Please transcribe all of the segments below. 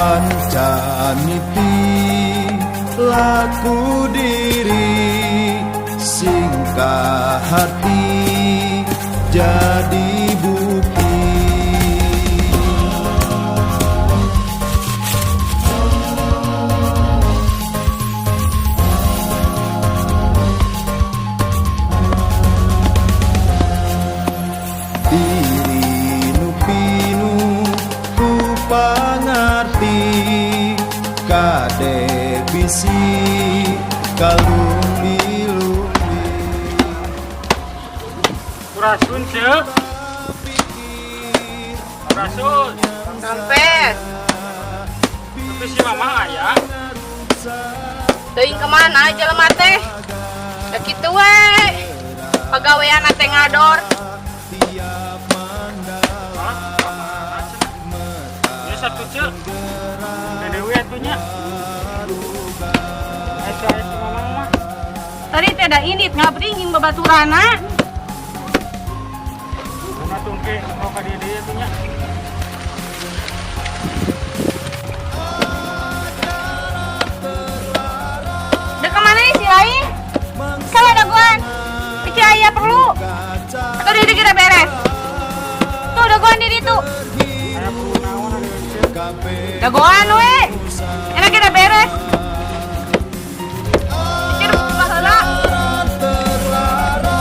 Pancaniti laku diri singkah hati jadi bukti. Diri nu pinu ku pangarti kade bisi kalumbi-lumbi. Kurasun, Cek. Kurasun. Rampes. Tapi si mama aya. Teuing kemana jelema teh? Da kitu we. Pagawean teh ngador. Hah? Kamana, Cek? Ya satu, Cek. Deui atuh nya. Aya aya si mama mah. Tadi teh da indit ngabring jeung babaturana. Kuna tungke mau ka dieu deui atuh nya. Da kemana si lain? Salah dagoan. Ieu aya perlu. Atau di kira beres. Tuh dagoan di ditu. Aya perlu naon ari, Cek? Dagoan we. Enak kita beres. Pikir baheula. Terlarang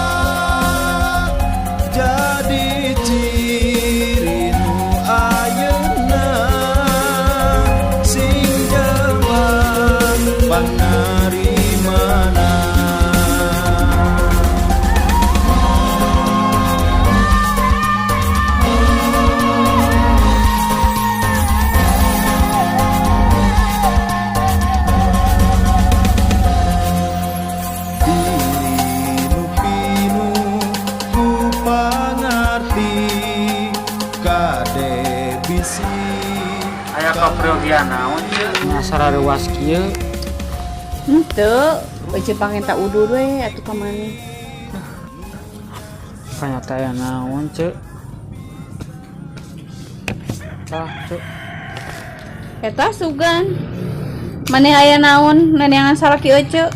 jadi ciri nu ayeuna sing jelas pangarimana. Diri nu pinu ku pangarti kade bisi. Aya kaperyogian naon, Cek? Nya sarareuwas kieu. Henteu, euceuk pangenta udur we atuh ka maneh. Kanyata aya naon, Cek? Tah, Cek. Eta sugan. Maneh aya naon neneangan salaki ece?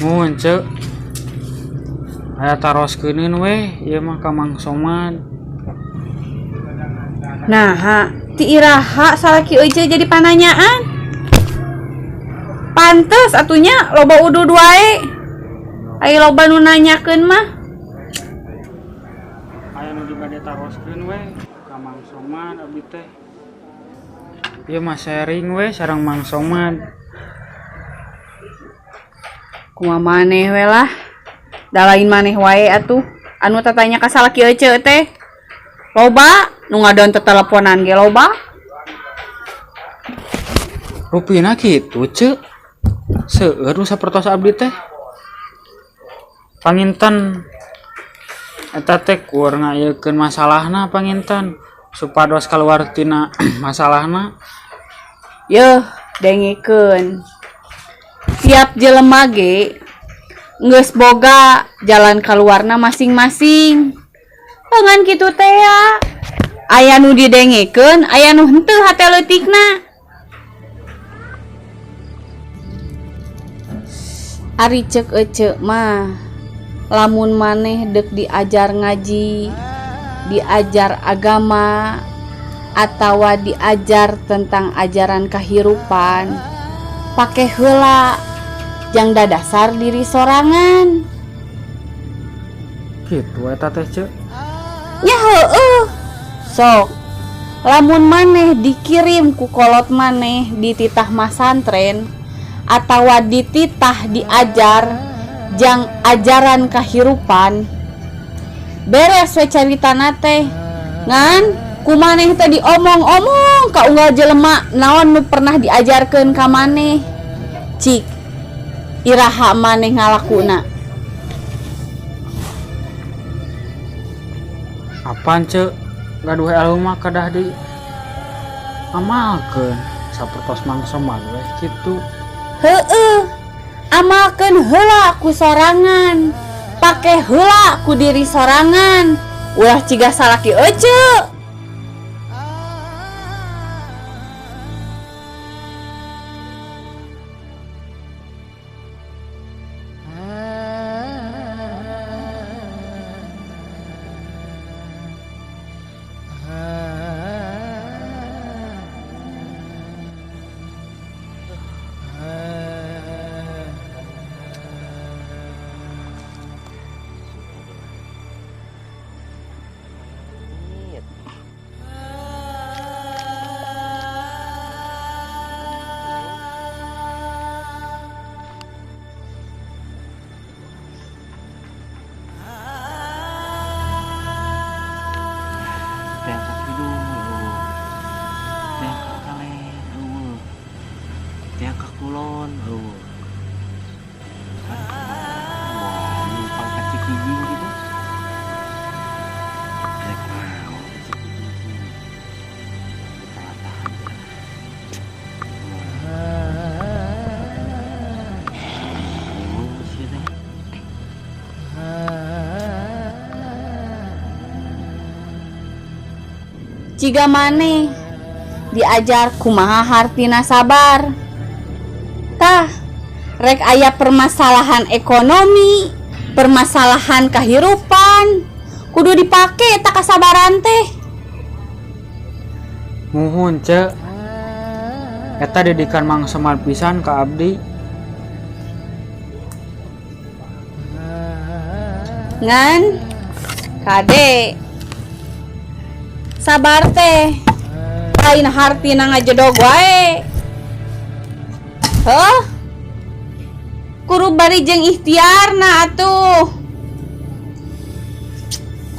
Mun, Cek. Aya taroskeun we, ieu mah ka Mang Somad. Nah, ti iraha salaki ece jadi pananyaan. Pantes atunya loba udud wae. Aya loba nu nanyakeun mah. Aya nu dibade taroskeun we ka Mang Somad abdi teh. Ieu mah sharing we sareng Mang Somad. Kumaha maneh we lah. Da lain maneh wae atuh. Anu tatanya ka salaki ece teh. Loba nu ngadon teteleponan ge loba. Rupina kitu, Cek. Seueur nu sapertos abdi teh. Panginten eta teh kur ngayekeun masalahna panginten supados kaluar tina masalahna. Yeuh, dengekeun. Tiap jelema ge geus boga jalan kaluarna masing-masing. Ngan kitu teh ya. Aya nu didengekeun, aya nu henteu hate leutikna. Ari ceuk ece mah lamun maneh deuk diajar ngaji, diajar agama, atawa diajar tentang ajaran kahirupan, pake heula jang dadasar diri sorangan. Kitu eta teh, Cek. Nya heueuh. Sok lamun maneh dikirim ku kolot maneh dititah masantren atawa dititah diajar jang ajaran kahirupan, beres we caritana teh. Ngan ku maneh teh diomong-omong ka unggal jelema naon nu pernah diajarkeun ka maneh, cik iraha maneh ngalakuna. Apaan, Cek? Gaduh ilmu mah kedah di amalkeun sapertos Mang Somad we kitu. Heueuh, amalkeun heula ku sorangan, pake heula ku diri sorangan, ulah ciga salaki ece. Ciga maneh diajar kumaha hartina sabar. Tah, rek aya permasalahan ekonomi, permasalahan kehidupan, kudu dipake tah kasabaran teh. Muhun, Ceu. Eta didikan Mang Somad pisan ka abdi. Ngan kade, sabar teh lain hartina ngajedog wae. Heuh, kudu bari jeung ikhtiarna atuh.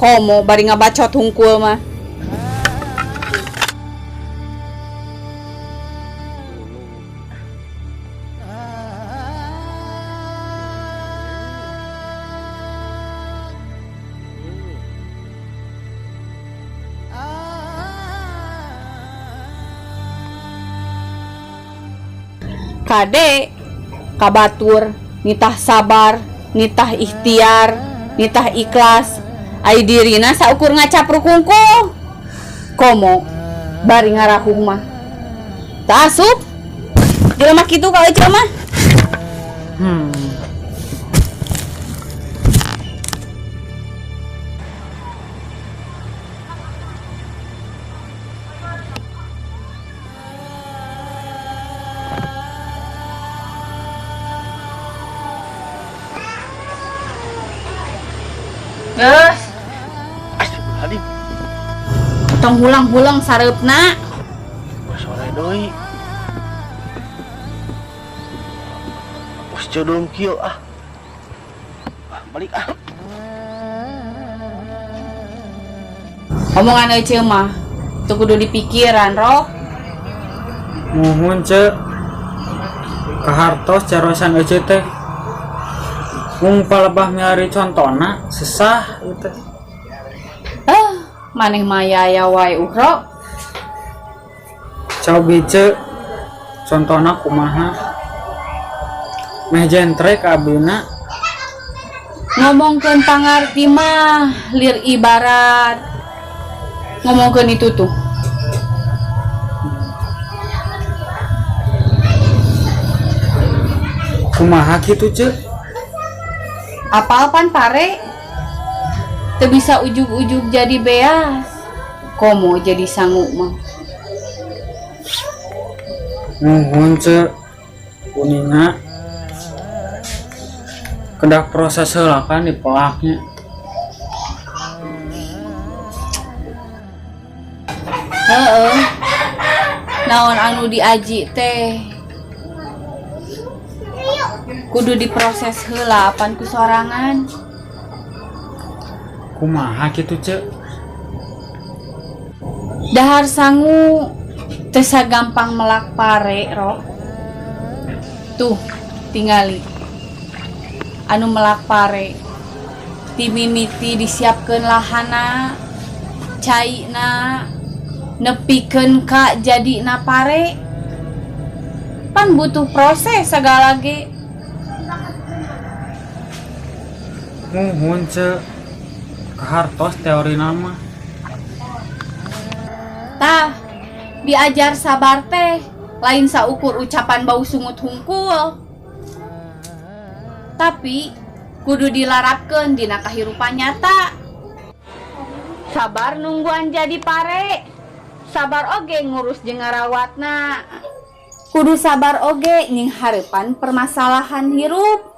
Komo bari ngabacot hungkul mah. Kade ka batur nitah sabar, nitah ikhtiar, nitah ikhlas, ai dirina saukur ngacapruk hungkul. Komo bari ngarahuh mah. Teu asup jelema kitu ka eceu mah. Geus. Astagfirullahaladzim. Tong hulang-hulang sareupna. Sore deui. Bos jodoh kieu ah. Ah, balik ah. Omongan eceu mah teu kudu dipikiran, Rok. Muhun, Ceu. Kahartos carosan eceu teh. Mung palebah milari contona sesah ieu teh. Ah, maneh mah aya wae uhro. Cobi, Ceu. Contona kumaha? Meh jentrek abina. Ngomongkeun pangarti mah lir ibarat ngomongkeun itu tuh. Kumaha kitu, Ceu? Apal pan pare? Teu bisa ujug-ujug jadi beas. Komo jadi sangu mah. Muhun, Ceu. Kuninga. Kedah proses heula kan dipelaknya. Heeh. Naon anu diaji teh kudu diproses heula apan ku sorangan. Kumaha kitu, Ceu? Dahar sangu teu sagampang melak pare, Rok. Tuh, tingali. Anu melak pare ti mimiti disiapkeun lahana, caina, nepikeun ka jadina pare. Pan butuh proses sagala ge. Muhun, Ceu. Kahartos teorina mah. Tah, diajar sabar teh lain saukur ucapan bau sungut hungkul. Tapi kudu dilarapkeun dina kahirupan nyata. Sabar nungguan jadi pare. Sabar oge ngurus jeung ngarawatna. Kudu sabar oge nyinghareupan permasalahan hirup.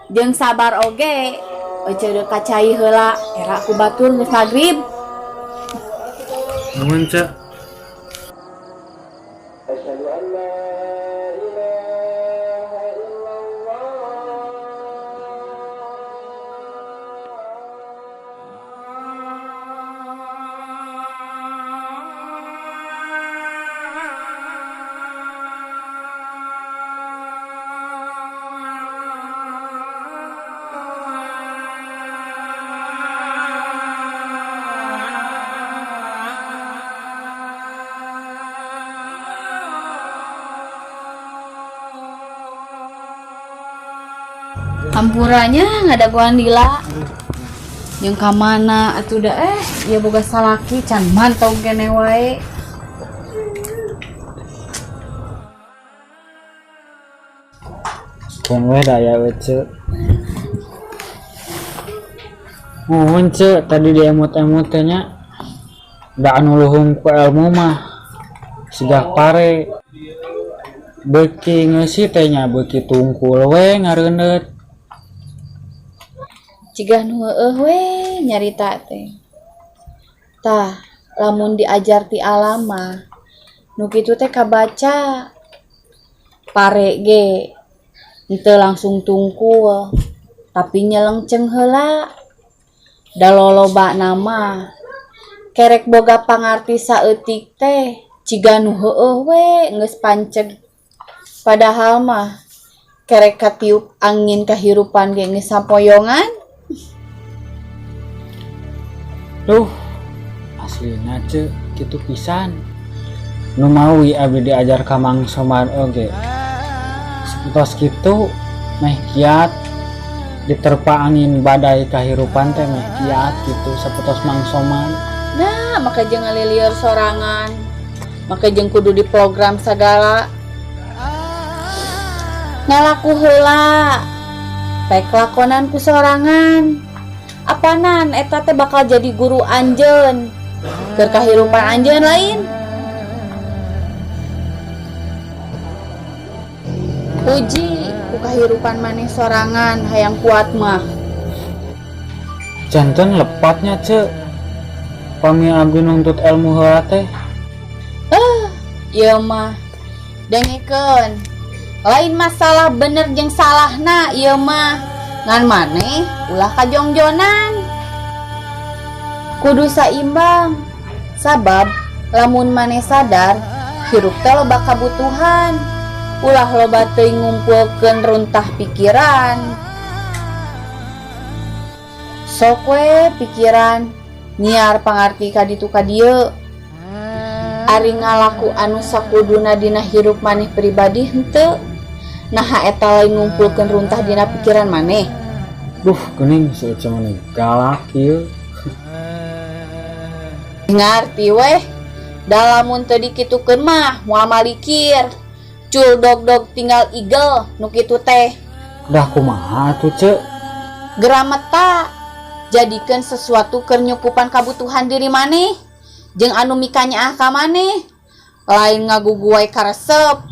Jeung sabar oge eceu deuk ka cai heula era ku batur geus magrib. Nuhun, Ceu. Hampuranya ngadagoan lila. Jeung ka mana atuh da ieu boga salaki can mantau keneh wae. Keun we da aya Ece. Muhun Ce, tadi diemut-emut teh nya. Da anu luhung ku ilmu mah siga pare. Beuki ngeusi teh nya beuki tungkul we ngareundeut. Cigah nu heueuh we nyarita teh. Tah, lamun diajar ti alam mah nu kitu teh kabaca. Pare ge henteu langsung tungkul, tapi nyelengceng heula. Da lolobana mah kerek boga pangarti saeutik teh ciga nu heueuh we geus panceg. Padahal mah kerek katiup angin kahirupan ge geus sapoyongan. Duh, aslina Ce kitu pisan. Nu mawi abdi diajar ka Mang Somad oge. Tos kitu meh kiat diterpa angin badai kahirupan teh meh kiat gitu sapertos Mang Somad. Nah, maka jeung ngalilieur sorangan. Maka jeung kudu diprogram sagala. Ngalaku heula. Pek lakonan ku sorangan. Apanan eta teh bakal jadi guru anjeun. Keur kahirupan anjeun lain. Uji ku kahirupan maneh sorangan hayang kuat mah. Janten lepatnya Ce. Pami abdi nuntut ilmu heula teh. Ieu mah dengekeun. Lain masalah bener jeung salahna ieu mah. Ngan maneh ulah kajongjonan. Kudu saimbang. Sabab lamun maneh sadar hirup teh loba kabutuhan. Ulah loba teuing ngumpulkeun runtah pikiran. Sok we pikiran nyiar pangarti ka ditu ka dieu. Ari ngalaku anu sakuduna dina hirup maneh pribadi henteu. Naha eta lain ngumpulkeun runtah dina pikiran maneh. Duh, geuning si Ece maneh galak ieu. Ngarti weh. Da lamun teu dikitukeun mah moal malikir. Cul dog-dog tinggal igel nu kitu teh. Dah kumaha atuh Ce? Gerameta jadikeun sesuatu keur nyukupan kabutuhan diri maneh jeung anu mikanyaah ka maneh. Lain ngaguguai karesep.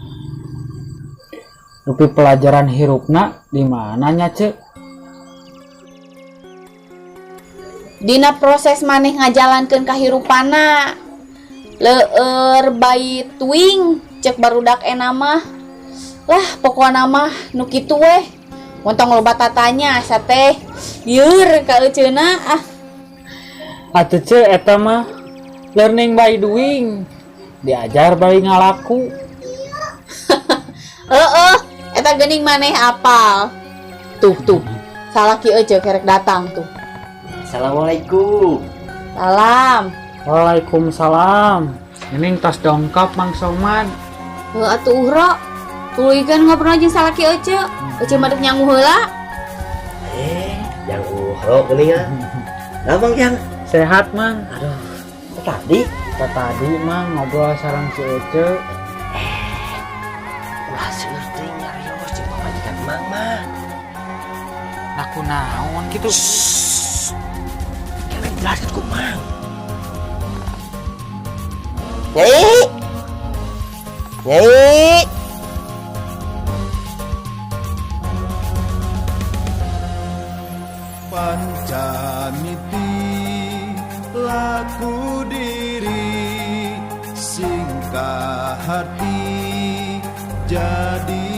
Dupi pelajaran hirupna di mana nya Ce? Dina proses maneh ngajalankeun kahirupanna. Leueur bayi tuing cek barudak ena mah. Lah pokona mah nu kitu weh. Montong loba tatanya asa teh lieur ka euceuna ah. Atuh Ce eta mah learning by doing. Diajar bari ngalaku. Heeh, eta geuning maneh apal. Tuh tuh. Salaki euceu kerek datang tuh. Assalamualaikum. Salam. Waalaikumsalam. Ini tos dongkap Mang Somad. Heuh atuh uhro. Tuluykeun ngobrol jeung salaki euceu. Euceu mah dek nyangu heula. Yang uhro geuning ah. Nah, Mang Yang. Sehat Mang. Aduh, tadi? Tadi Mang ngobrol sareng si Ece. Ulah seueur teuing nyarios jeung pamajikan Mang mah. Nah kunaon kitu? Shhh. Kene jelaskeun ku Mang. Nyai. Nyai. Pancaniti laku diri singkah hati jadi